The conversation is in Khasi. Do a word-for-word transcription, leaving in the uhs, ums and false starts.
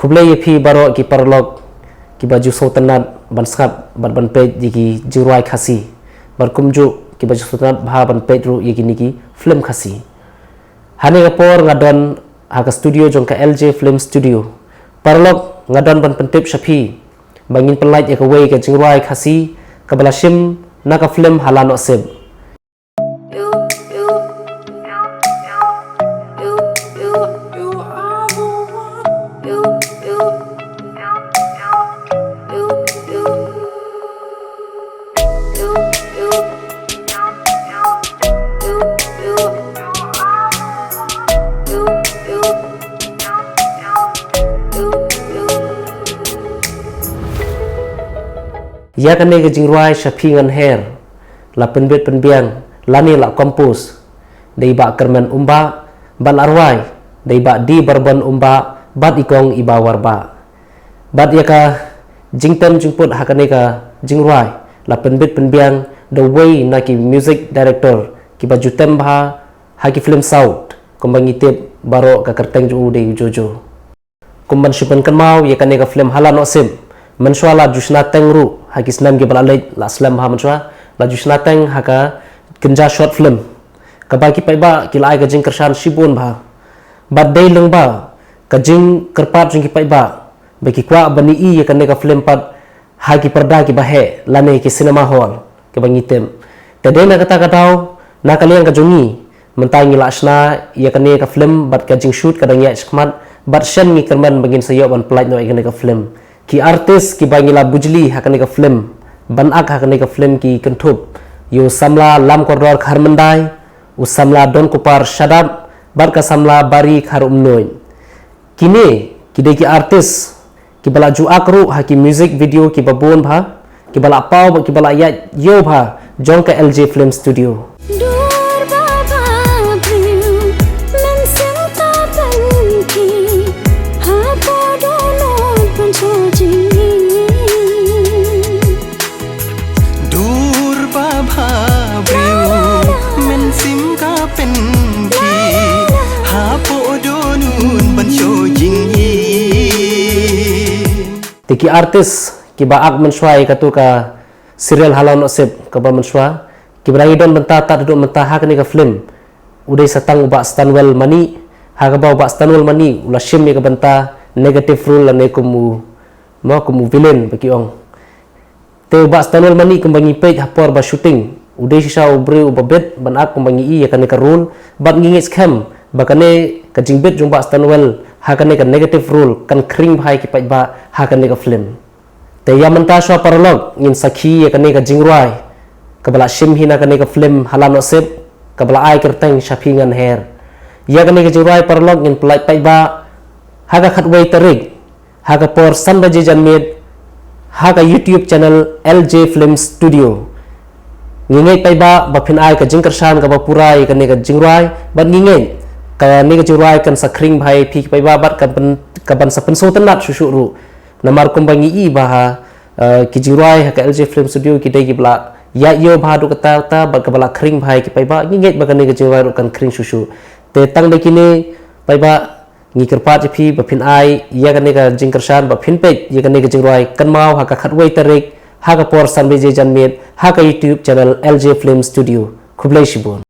Khublei ïa phi baroh ki paralok kiba ju sngewtynnat ban sngap bad ban peit ïa ki jingrwai Khasi, bad kumjuh kiba ju sngewtynnat bha ban peit ruh ïa kine ki film Khasi. Hane ka por nga don ha ka studio jong ka L J Film Studio. Paralok, nga don ban pyntip sha phi ba ngin pynlait ïa kawei ka jingrwai Khasi kaba la shim na ka film Hala Nohsip. Ïa kane ka jingrwai sha phi ngan her, la pynbit pynbiang lane la compose da i Bah Kyrmen Umbah, bad la rwai da i Bah D Barbon Umbah bad i Kong Iba Warbah. Bad ïa ka jingtem jingput ha kane ka jingrwai la pynbit pynbiang da uwei na ki music director kiba ju tem bha ha ki film South, kumba ngi tip baroh ka kyrteng jong u dei u Jojo. Kum ban shu pynkynmaw ïa kane ka film Hala Nohsip, mynshuwa la ju shna teng ruh ha ki snem kiba la leit, la slem bha mynshuwa, la ju shna teng ha ka kynja short film kaba ki paidbah ki la ai ka jingkyrshan shibun bha. Bad dei lyngba ka jingkyrpad jong ki paidbah ba ki kwah ban ïohi ïa kane ka film pat ha ki parda kiba heh lane ki cinema hall kiba ngi tem. Te dei na kata ka daw, na ka liang ka jong ngi, mynta ngi la shna ïa kane ka film bad ka jingshoot ka dang ïaid shakhmat, bad shen ngi kyrmen ba ngin sa ïoh ban pynlait noh ïa kane ka film. Ki artist kiba ngi la bujli ha kane ka film ban ak ha kane ka film ki kynthup ïa u samla Lamkordor Kharmyndai, u samla Donkupar Shadap, bad ka samla Bari Kharumnuid. Kine ki dei ki artist kiba la ju ak ruh ha ki music video kiba bun bha, kiba la paw bad kiba la ïaid ïew bha jong ka L J Film Studio. Dur ba ba briew, mynsiem ka pynki, ha ka dohnud pynshoi jingim. Dur ba bha briew, mynsiem ka pynki, hapoh dohnud ban shoi jingim. Te ki artist kiba ak mynshuwa ïa katu ka serial Hala Nohsip kaba mynshuwa, kiba dang ïadon bynta tad haduh mynta ha kane ka film, u dei sa tang u Bah Stanwell Mani, ha kaba u Bah Stanwell Mani u la shim ïa ka bynta negative role lane kum u, mo, kum u villain ba ki ong. Te u Bah Stanwell Mani kumba ngi peit ha por ba shooting, u dei shisha u briew uba bit ban ak kumba ngi i ïa kane ka role, bad ngi ngeit skhem ba kane ka jingbit jong Bah Stanwell ha kane ka negative role kan khring bha ïa ki paidbah ha kane ka film. Te ïa mynta shuwa paralok ngin sakhi ïa kane ka jingrwai kaba la shim hi na kane ka film Hala Nohsip, kaba la ai kyrteng Sha Phi Ngan Her. Ïa kane ka jingrwai paralok ngin pynlait paidbah ha ka khatwei tarik ha ka por san baje janmiet ha ka YouTube channel L J Film Studio. Ngi ngeit paidbah ba phin ai ka jingkyrshan kaba pura ïa kane ka jingrwai, bad ngi ngeit kane ka jingrwai kan sa khring bha ïa phi ki paidbah bad kan pyn-, ka ban sa pynsngewtynnat shuh shuh ruh. Namar kumba ngi i ba ha, eh, ki jingrwai ha ka L J Film Studio ki dei kiba la ïaid ïew bha haduh katta katta bad kaba la khring bha ïa ki paidbah, ngi ngeit ba kane ka jingrwai ruh kan khring shuh shuh. Te tang da kine paidbah, ngi kyrpad ïa phi ba phin ai ïa kane ka jingkyrshan, ba phin peit ïa kane ka jingrwai kynmaw ha ka khatwei tarik ha ka por san baje janmiet ha ka YouTube channel L J Film Studio. Khublei shibun.